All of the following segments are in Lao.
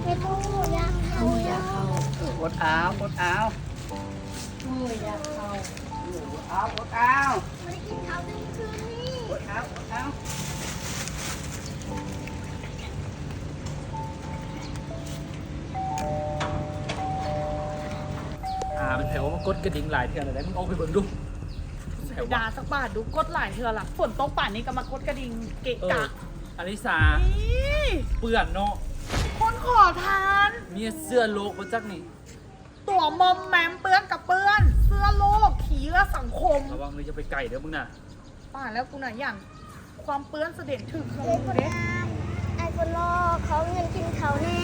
ແມ່ຕູ້ ຢາກເຂົ້າ ໂອ້ຍ ຢາກເຂົ້າ ເອີ ອົດເອົາ ອົດເອົາ ໂອ້ຍ ຢາກເຂົ້າ ເອີ ອົດເອົາ ອົດເອົາ ບໍ່ໄດ້ກິນເຂົ້າຕັ້ງຄືນນີ້ ອົດເອົາ ອົດເອົາ. ອ່າ ເປັນໃຜວ່າມາກົດກະດິ່ງຫຼາຍເທື່ອແລ້ວ ມຶງອອກໄປເບິ່ງດູ. ເປັນໃຜວ່າ ດາ ຈັກບາດດູ ກົດຫຼາຍເທື່ອລະ ຝົນຕົກປານນີ້ກໍມາກົດກະດິ່ງເກະກະ. ເອີ ອາລິສາ ເປື້ອນເນາະ ຄົນຂໍທານ ເມຍເຊື້ອໂລກບໍ່ຈັກນີ້ ຕົວມອມແມມ ເປື້ອນກະເປື້ອນ ເຊື້ອໂລກ ຂີ້ເຫຍື້ອສັງຄົມ. ລະວັງເດີ ຢ່າໄປໃກ້ເດີມຶງນະ. ປາແລ້ວ ກູນະຢ້ານຄວາມເປື້ອນສະເດັດຖືກເຄື່ອງມືເດ້. ອ້າຍຄົນຫຼໍ່ ຂໍເງິນກິນເຂົ້າແດ່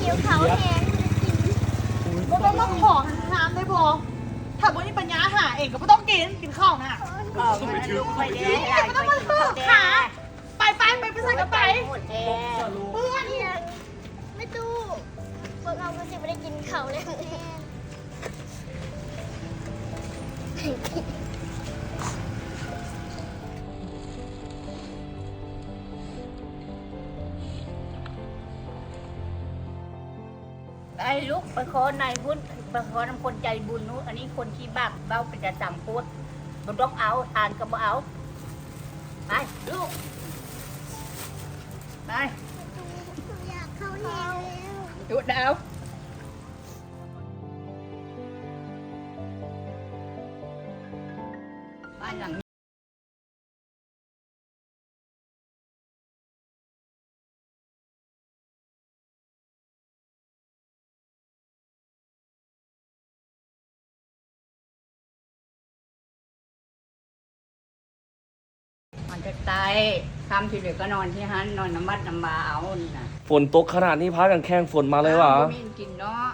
ຫິວເຂົ້າແຮງ ບໍ່ໄດ້ກິນ. ບໍ່ຕ້ອງມາຂໍທານໄດ້ບໍ່? ຖ້າບໍ່ມີປັນຍາຫາເອງກໍບໍ່ຕ້ອງກິນ ກິນເຂົ້ານະ. ຂໍເງິນລູກຂ້ອຍແດ່ ໄປ ໄປ ໄປໃສກໍໄປ ເປື້ອນ. ແມ່ຕູ້ ພວກເຮົາກໍຊິບໍ່ໄດ້ກິນເຂົ້າແລ້ວ. ໄປລູກ ໄປຂໍນາຍພຸ້ນ ໄປຂໍນຳຄົນໃຈບຸນນູ້ນ ອັນນີ້ຄົນຂີ້ບາບ ເວົ້າເປັນຕາຊັງໂພດ ບໍ່ຕ້ອງເອົາ ທານກໍບໍ່ເອົາ. ໄປລູກ ໄປ ຢາກເຂົ້າແລ້ວ ຈຸດດາວ ບ້ານຫຼັງ ນອນທາງໃຕ້ ຄ່ຳທີ່ເຫຼືອກໍນອນທີ່ຫັ້ນ ນອນນຳວັດນຳວາເອົານີ້ນະ. ຝົນຕົກຂະໜາດນີ້ ພາກັນແຂ່ງຝົນມາເລີຍຫວາ? ບໍ່ມີກິນເນາະ.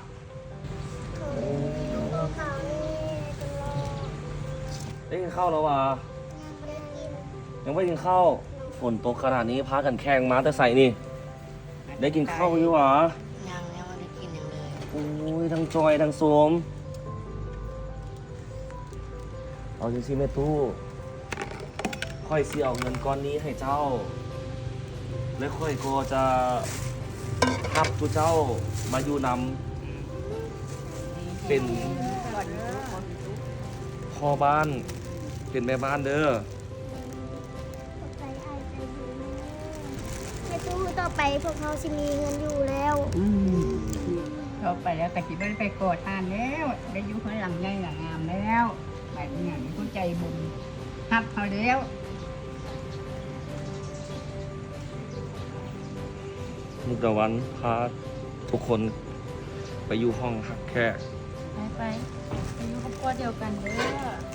ໄດ້ກິນເຂົ້າແລ້ວຫວາ? ຍັງບໍ່ໄດ້ກິນເຂົ້າ. ຝົນຕົກຂະໜາດນີ້ ພາກັນແຂ່ງມາແຕ່ໃສນີ້? ໄດ້ກິນເຂົ້າຢູ່ຫວາ? ຍັງ ຍັງບໍ່ໄດ້ກິນຫຍັງເລີຍ. ໂອ້ຍ ທັງຈ່ອຍທັງໂຊມ. ເອົາຈັ່ງຊີ້ແມ່ຕູ້ ຂ້ອຍຊິເອົາເງິນກ້ອນນີ້ໃຫ້ເຈົ້າ ແລະ ຂ້ອຍກໍຈະຮັບຜູ້ເຈົ້າມາຢູ່ນຳ ເປັນພໍ່ບ້ານ ເປັນແມ່ບ້ານເດີ. ຂອບໃຈອ້າຍໃຈບຸນເດີ. ແມ່ຕູ້ ຕໍ່ໄປພວກເຮົາຊິມີເຮືອນຢູ່ແລ້ວ. ອືມ ຕໍ່ໄປແລ້ວກໍຊິບໍ່ໄດ້ໄປຂໍທານແລ້ວ ໄດ້ຢູ່ເຮືອນຫຼັງໃຫຍ່ຫຼັງງາມແລ້ວ. ບາດນີ້ມີຜູ້ໃຈບຸນຮັບເຮົາແລ້ວ. ມຸກດາວັນພາທຸກຄົນໄປຢູ່ຫ້ອງຮັກແຂກ. ໄປໆ ໄປຢູ່ຄອບຄົວດຽວກັນເດີ.